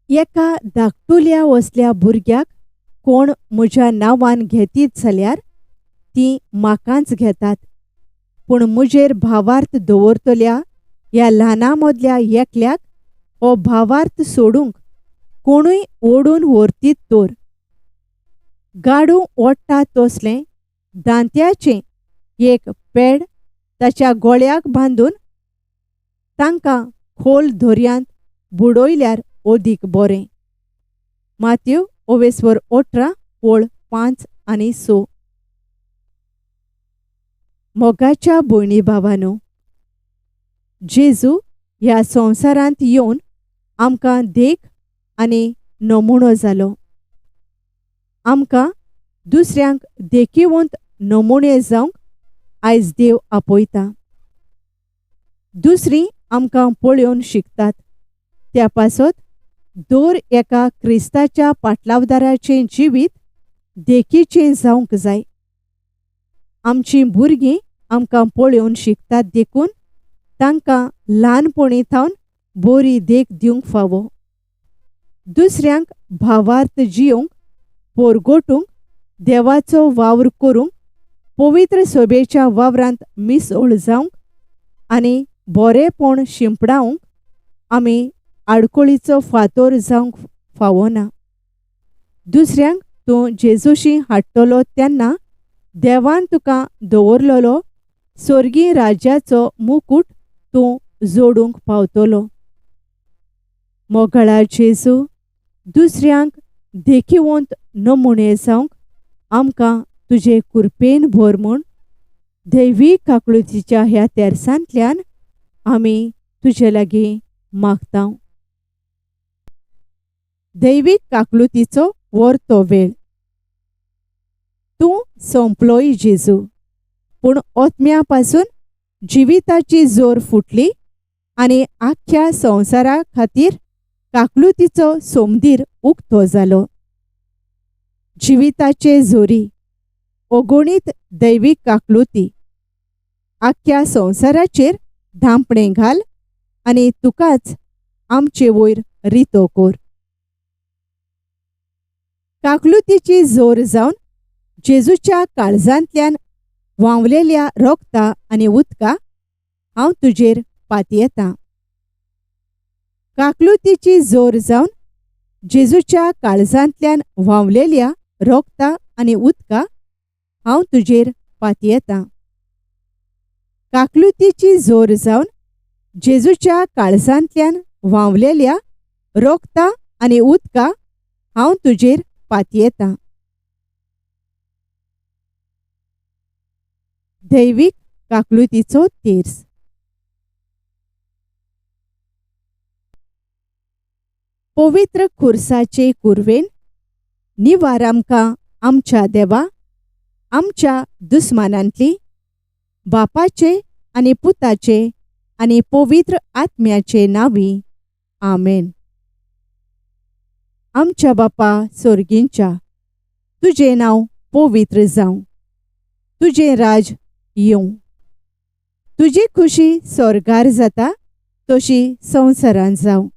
एका धाकटुल्या असल्या भुरग्याक कोण म्हज्या नांवान घेतीत जाल्यार तीं म्हाकाच घेतात. पूण म्हजेर भावार्थ दवरतल्या ह्या ल्हाना मदल्या एकल्याक हो भावार्थ सोडूंक कोणूय ओडून व्हरतीत तर गाडू ओडटा तसलें दांत्याचें एक पेड ताच्या गळ्याक बांदून तांकां खोल दर्यांत बुडयल्यार अदीक बरें. मात्यू ओवेस्वर 18 ओळ 5 आनी 6. मोगाच्या भयणी भावानो, जेजू ह्या संवसारांत येवन आमकां देख आनी नमुनो जालो. आमकां दुसऱ्यांक देखिवंत नमुने जावंक आयज देव आपयता. दुसरीं आमकां पळोवन शिकतात. त्या पासत दर एका क्रिस्ताच्या पाटलावदाराचें जिवीत देखीचें जावंक जाय. आमचीं भुरगीं आमकां पळोवन शिकतात देखून तांकां ल्हानपणी थावन बरी देख दिवंक फावो. दुसऱ्यांक भावार्थ जियोंक पोरगोटूंक, देवाचो वावर करूंक, पवित्र सभेच्या वावरांत मिसळ जावंक आनी बरेपण शिंपडावंक आमी आडखळीचो फातोर जावंक फावना. दुसऱ्यांक तूं जेजूशी हाडटलो तेन्ना देवान तुका दवरलेलो स्वर्गीय राज्याचो मुकूट तूं जोडूंक पावतलो. मोगाळा जेजू, दुसऱ्यांक देखिवंत नमुने जावंक आमकां तुजे कृपेन भर म्हूण दैवी काकळुतीच्या ह्या तेरसांतल्यान आमी तुजे लागीं मागता. दैवीक काकलुतीचो वर्तो वेळ. तूं सोंपलोय जेजू, पूण ओतम्या पासून जिविताची जोर फुटली आनी आख्ख्या संवसारा खातीर काकलुतीचो सोमदीर उक्तो जालो. जिविताचे जोरी अगणीत दैवीक काकलुती आख्ख्या संवसाराचेर धांपणें घाल आनी तुकाच आमचे वयर रितो कर. काकलुतीची जोर जावन जेजूच्या काळजांतल्यान व्हांवलेल्या रोगता आनी उदका हांव तुजेर पातयेतां. काकलुतीची जोर जावन जेजूच्या काळजांतल्यान व्हांवलेल्या रोगता आनी उदका हांव तुजेर पातयेतां. काकलुतीची जोर जावन जेजूच्या काळजांतल्यान व्हांवलेल्या रोगता आनी उदका हांव तुजेर पातयेतां. दैवीक काकलुतीचो तेर्स. पवित्र खुर्साचे कुरवेन निवार आमकां आमच्या देवा, आमच्या दुस्मानांतली, बापाचे आनी पुताचे आनी पवित्र आत्म्याचे नांवी. आमेन. आमच्या बापा सोर्गींच्या, तुजें नांव पवित्र जावं, तुजें राज येवं, तुजी खुशी स्वर्गार जाता तशी संवसारांत जावं.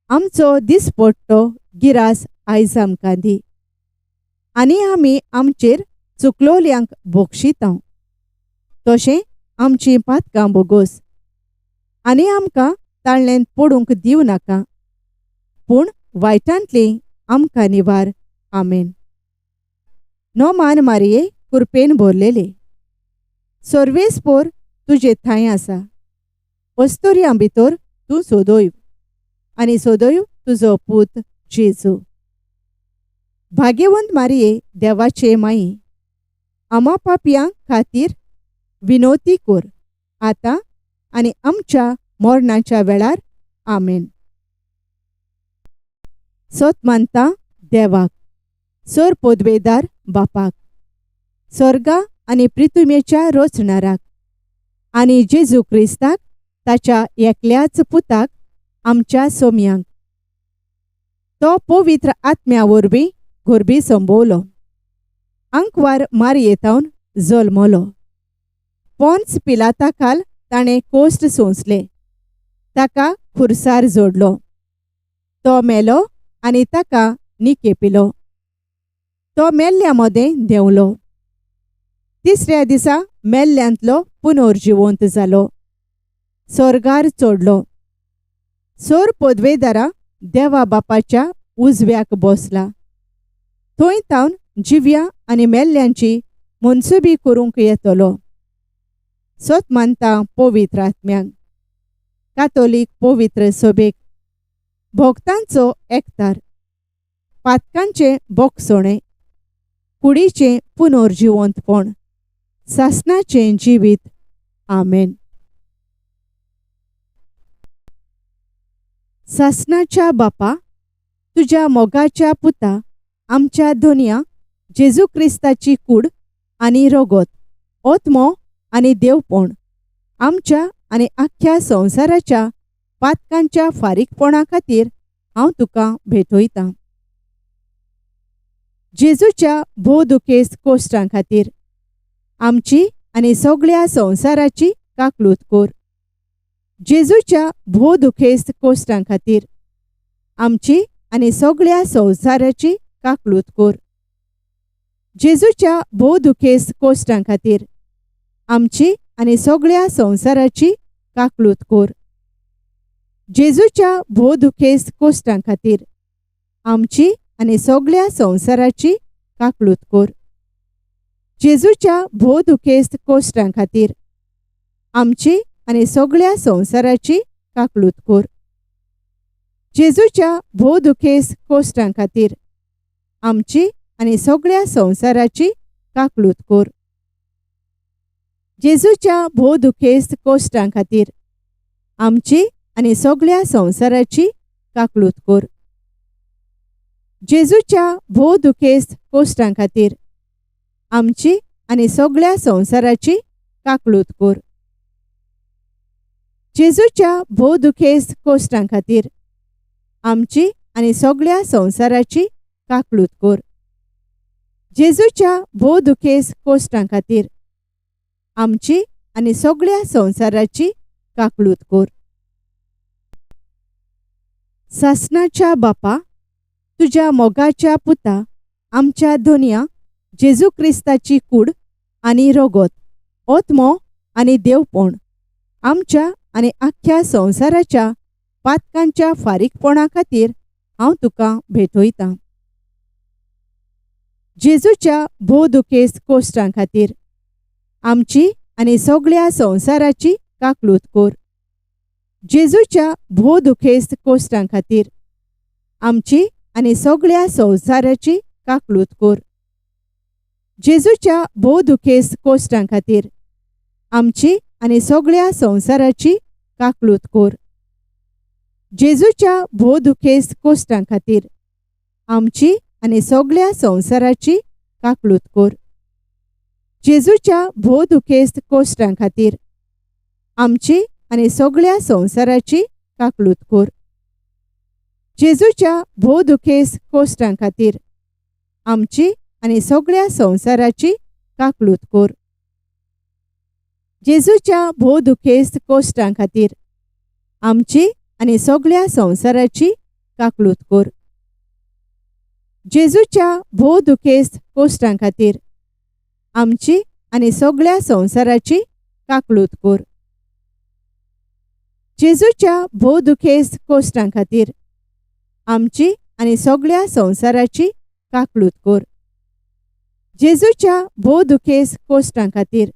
आमचो दिसपट्टो गिरास आयज आमकां दी आनी आमी आमचेर चुकलोल्यांक बक्षिता तशें आमचीं पातकां बोगोस आनी आमकां ताळ्ळेंत पडूंक दिवं नाका, पूण वायटांतली आमकां निवार. आमेन. नोमान मारिये कुरपेन भरलेले, सर्वेस्पोर तुजे थांय आसा, अस्तुऱ्यां भितर तूं सोदोय आनी सोदोय तुजो पूत जेजू. भाग्यवंत मारिये देवाचे माई, आमा पापयां खातीर विनोती कर आतां आनी आमच्या मरणाच्या वेळार. आमेन. सत मानता देवाक, सर पदवेदार बापाक, स्वर्गा आनी पृथ्वीच्या रचणाराक आनी जेजू क्रिस्ताक ताच्या एकल्याच पुताक आमच्या सोम्यांक, तो पवित्र आत्म्या वरवीं गोरबी संभवलो, आंकवार मारयेतावन जल्मलो, पोन्स पिलाता खाल ताणें कोश्ट सोंसले, ताका खुर्सार जोडलो, तो मेलो आनी ताका निकेपिलो. तो मेल्ल्या मदें देंवलो. तिसऱ्या दिसा मेल्ल्यांतलो पुनर्जिवंत जालो. स्वर्गार चडलो. सोर पदवेदारा देवा बापाच्या उजव्याक बसला. थंय तावन जिव्या आनी मेल्ल्यांची मनसुबी करूंक येतलो. सत मानता पवित्र आत्म्याक, कातोलीक पवित्र सभेक, भक्तांचो एकतार, पातकांचें बोगसणें, कुडीचें पुनर्जिवंतपण, सासणाचें जिवीत. आमेन. सासणाच्या बापा, तुज्या मोगाच्या पुता आमच्या दोनया जेजू क्रिस्ताची कूड आनी रगत, ओत्मो आनी देवपण आमच्या आनी आख्ख्या संवसाराच्या पातकांच्या फारीकपणा खातीर हांव तुका भेटयतां. जेजूच्या भोव दुखेस्त कोश्टां खातीर आमची आनी सगळ्या संवसाराची काकलूत कर. जेजूच्या भोव दुखेस्त कोश्टां खातीर आमची आनी सगळ्या संवसाराची काकलूत कर. जेजूच्या भोव दुखेस्त कोश्टां खातीर आमची आनी सगळ्या संवसाराची काकलूत कर. जेजूच्या भोव दुखेस्त कोश्टां खातीर आमची आनी सगळ्या संवसाराची काकलूत कर. जेजूच्या भोव दुखेस्त कोश्टां खातीर आमची आनी सगळ्या संवसाराची काकलूत कर. जेजूच्या भोव दुखेस्त कोश्टां खातीर आमची आनी सगळ्या संवसाराची काकलूत कर. जेजूच्या भोव दुखेस्त कोश्टां खातीर आमची आनी सगळ्या संवसाराची काकलूत कर. जेजूच्या भोव दुखेस्त कोश्टां खातीर आमची आनी सगळ्या संवसाराची काकलूत कर. जेजूच्या भोव दुखेस्त कोश्टां खातीर आमची आनी सगळ्या संवसाराची काकलूत कर. जेजूच्या भोव दुखेस्त कोश्टां खातीर आमची आनी सगळ्या संवसाराची काकलूत कर. सासणाच्या बापा, तुज्या मोगाच्या पुता आमच्या दोनया जेजू क्रिस्ताची कूड आनी रगत, ओत्मो आनी देवपण आमच्या आनी आख्ख्या संवसाराच्या पातकांच्या फारीकपणा खातीर हांव तुका भेटयतां. जेजूच्या भोव दुखेस्त कोश्टां खातीर आमची आनी सगळ्या संवसाराची काकलूत कर. जेजूच्या भोव दुखेस्त कोश्टां खातीर आमची आनी सगळ्या संवसाराची काकलूत कर. जेजूच्या भोव दुखेस्त कोश्टां खातीर आमची आनी सगळ्या संवसाराची काकलूत कर. जेजूच्या भोव दुखेस्त कोश्टां खातीर आमची आनी सगळ्या संवसाराची काकलूत कर. जेजूच्या भोव दुखेस्त कोश्टां खातीर आमची आनी सगळ्या संवसाराची काकलूत कर. जेजूच्या भोव दुखेस्त कोश्टां खातीर आमची आनी सगळ्या संवसाराची काकलूत कर. जेजूच्या भोव दुखेस्त कोश्टां खातीर आमची आनी सगळ्या संवसाराची काकलूत कर. जेजूच्या भोव दुखेस्त कोश्टां खातीर आमची आनी सगळ्या संवसाराची काकलूत कर. जेजूच्या भोव दुखेस्त कोश्टां खातीर आमची आनी सगळ्या संवसाराची काकलूत कर. जेजूच्या भोव दुखेस्त कोश्टां खातीर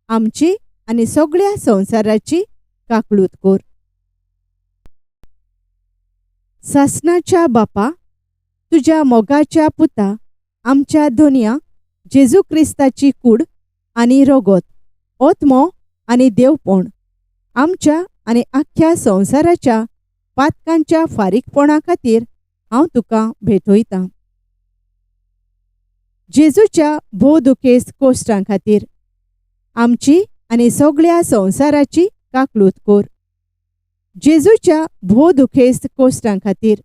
आमची आनी सगळ्या संवसाराची काकलूत कर. सासणाच्या बापा, तुज्या मोगाच्या पुता आमच्या दोनया जेजू क्रिस्ताची कूड आनी रगत, ओत्मो आनी देवपण आमच्या आनी आख्ख्या संवसाराच्या पातकांच्या फारीकपणा खातीर हांव तुका भेटयतां. जेजूच्या भोव दुखेस्त कोश्टां खातीर आमची आनी सगळ्या संवसाराची काकलूत कर. जेजूच्या भोव दुखेस्त कोश्टां खातीर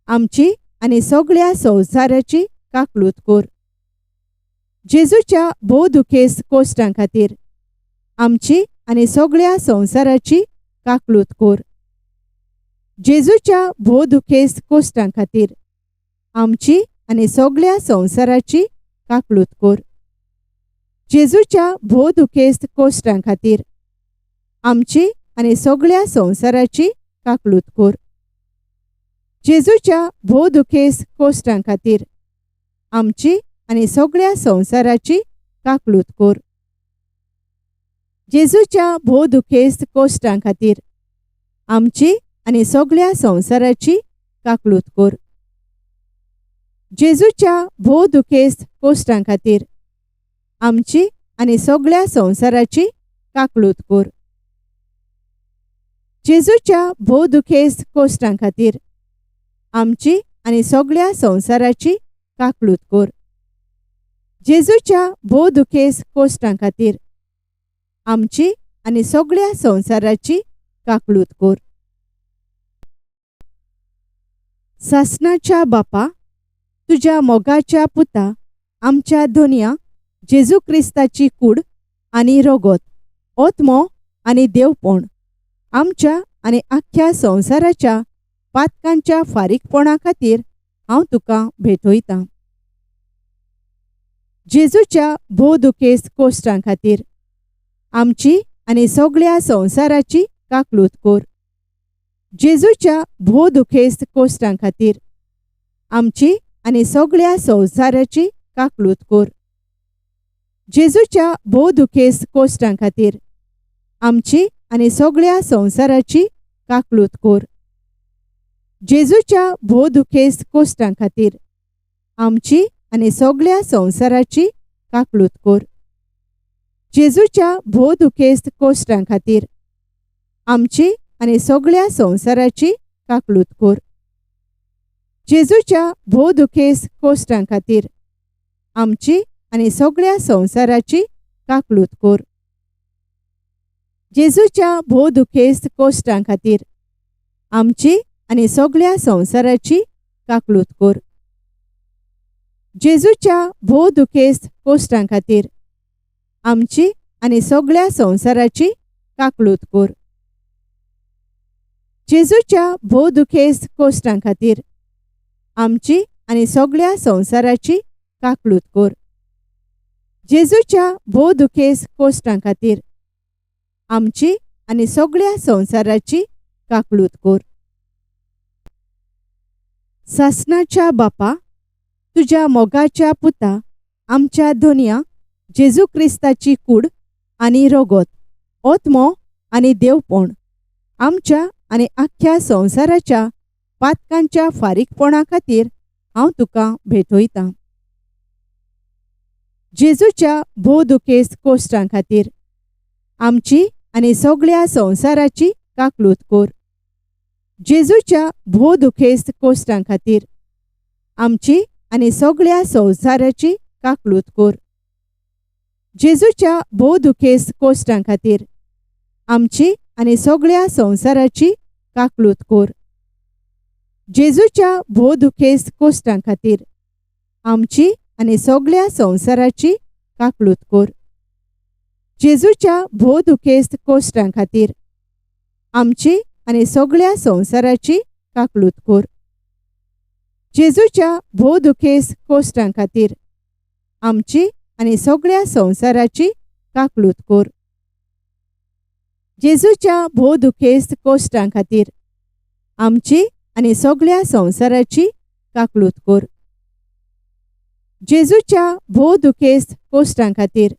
आमची आनी सगळ्या संवसाराची काकलूत कर. जेजूच्या भोव दुखेस्त कोश्टां खातीर आमची आनी सगळ्या संवसाराची काकलूत कर. जेजूच्या भोव दुखेस्त कोश्टां खातीर आमची आनी सगळ्या संवसाराची काकळूत कर. जेजूच्या भोव दुखेस्त कोश्टां खातीर आमची आनी सगळ्या संवसाराची काकळूत कर. जेजूच्या भोव दुखेस्त कोश्टां खातीर आमची आनी सगळ्या संवसाराची काकळूत कर. जेजूच्या भोव दुखेस्त कोश्टां खातीर आमची आनी सगळ्या संवसाराची काकळूत कर. जेजूच्या भोव दुखेस्त कोश्टां खातीर आमची आनी सगळ्या संवसाराची काकळूत कर. जेजूच्या भोव दुखेस्त कोश्टां खातीर आमची आनी सगळ्या संवसाराची काकळूत कर. जेजूच्या भोव दुखेस्त कोश्टां खातीर आमची आनी सगळ्या संवसाराची काकळूत कर. सासणाच्या बापा, तुज्या मोगाच्या पुता आमच्या धोनया जेजू क्रिस्ताची कूड आनी रगत, ओत्मो आनी देवपण आमच्या आनी आख्ख्या संवसाराच्या पातकांच्या फारीकपणा खातीर हांव तुका भेटयतां. जेजूच्या भोव दुखेस्त कोश्टां खातीर आमची आनी सगळ्या संवसाराची काकळूत कर. जेजूच्या भोव दुखेस्त कोश्टां खातीर आमची आनी सगळ्या संवसाराची काकळूत कर. जेजूच्या भोव दुखेस्त कोश्टां खातीर आमची आनी सगळ्या संवसाराची काकळूत कर. जेजूच्या भोव दुखेस्त कोश्टां खातीर आमची आनी सगळ्या संवसाराची काकळूत कर. जेजूच्या भोव दुखेस्त कोश्टां खातीर आमची आनी सगळ्या संवसाराची काकळूत कर. जेजूच्या भोव दुखेस्त कोश्टां खातीर आमची आनी सगळ्या संवसाराची काकळूत कर. जेजूच्या भोव दुखेस्त कोश्टां खातीर आमची आनी सगळ्या संवसाराची काकळूत कर. जेजूच्या भोव दुखेस्त कोश्टां खातीर आमची आनी सगळ्या संवसाराची काकळूत कर. जेजूच्या भोव दुखेस्त कोश्टां खातीर आमची आनी सगळ्या संवसाराची काकळूत कर. जेजूच्या भोव दुखेस्त कोश्टां खातीर आमची आनी सगळ्या संवसाराची काकळूत कर. सासणाच्या बापा, तुज्या मोगाच्या पुता आमच्या धोनया जेजू क्रिस्ताची कूड आनी रगत, ओत्मो आनी देवपण आमच्या आनी आख्ख्या संवसाराच्या पातकांच्या फारीकपणा खातीर हांव तुका भेटयतां. जेजूच्या भोव दुखेस्त कोश्टां खातीर आमची आनी सगळ्या संवसाराची काकळूत कर. जेजूच्या भोव दुखेस्त कोश्टां खातीर आमची आनी सगळ्या संवसाराची काकळूत कर. जेजूच्या भोव दुखेस्त कोश्टां खातीर आमची आनी सगळ्या संवसाराची काकळूत कर. जेजूच्या भोव दुखेस्त कोश्टां खातीर आमची आनी सगळ्या संवसाराची काकळूत कर. जेजूच्या भोव दुखेस्त कोश्टां खातीर आमची आनी सगळ्या संवसाराची काकळूत कर. जेजूच्या भोव दुखेस्त कोश्टां खातीर आमची आनी सगळ्या संवसाराची काकळूत कर. जेजूच्या भोव दुखेस्त कोश्टां खातीर आमची आनी सगळ्या संवसाराची काकळूत कर. जेजूच्या भोव दुखेस्त कोश्टां खातीर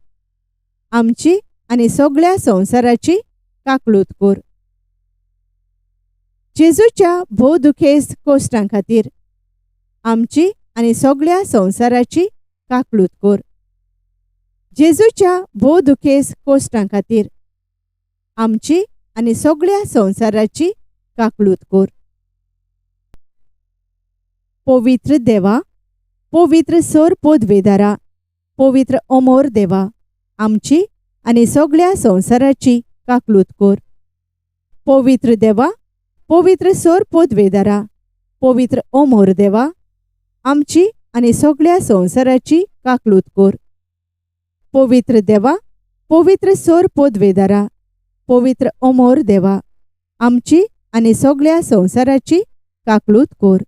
आमची आनी सगळ्या संवसाराची काकळूत कर. जेजूच्या भोव दुखेस्त कोश्टां खातीर आमची आनी सगळ्या संवसाराची काकळूत कर. जेजूच्या भोव दुखेस्त कोश्टां खातीर आमची आनी सगळ्या संवसाराची काकळूत कर. पवित्र देवा, पवित्र सर पोदवेदारा, पवित्र अमोर देवा, आमची आनी सगळ्या संवसाराची काकळूत कर. पवित्र देवा, पवित्र सर पोदवेदारा, पवित्र अमोर देवा, आमची आनी सगळ्या संवसाराची काकळूत कर. पवित्र देवा, पवित्र सर पोदवेदारा, पवित्र अमोर देवा, आमची आनी सगळ्या संवसाराची काकळूत कोर.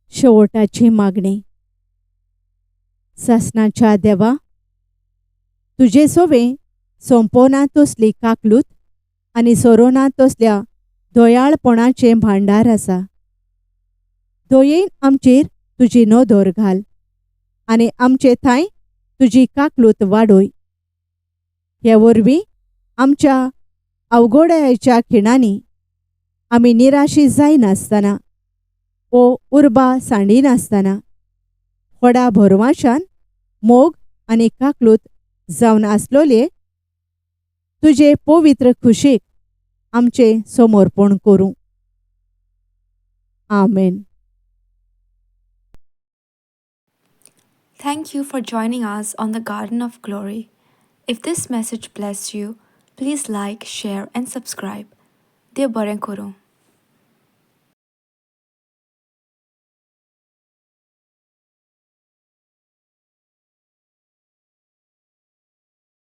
शेवटाची मागणी. सासणाच्या देवा, तुजे सोवे सोंपोना तसली काकलूत आनी सोरोना तसल्या दयाळपणाचें भांडार आसा. दयेन आमचेर तुजी नदर घाल आनी आमचे थांय तुजी काकलूत वाडय. हे वरवीं आमच्या अवघडायेच्या खिणांनी आमी निराशी जायनासतना वो उर्बा सांडिनासतना व्हडा भरवाशान मोग आनी काकलूत जावन आसलोले तुजे पवित्र खुशीक आमचें समर्पण करूं. आमेन. Thank you for joining us on the Garden of Glory. If this message blessed you, please like, share, and subscribe. देव बरें करूं.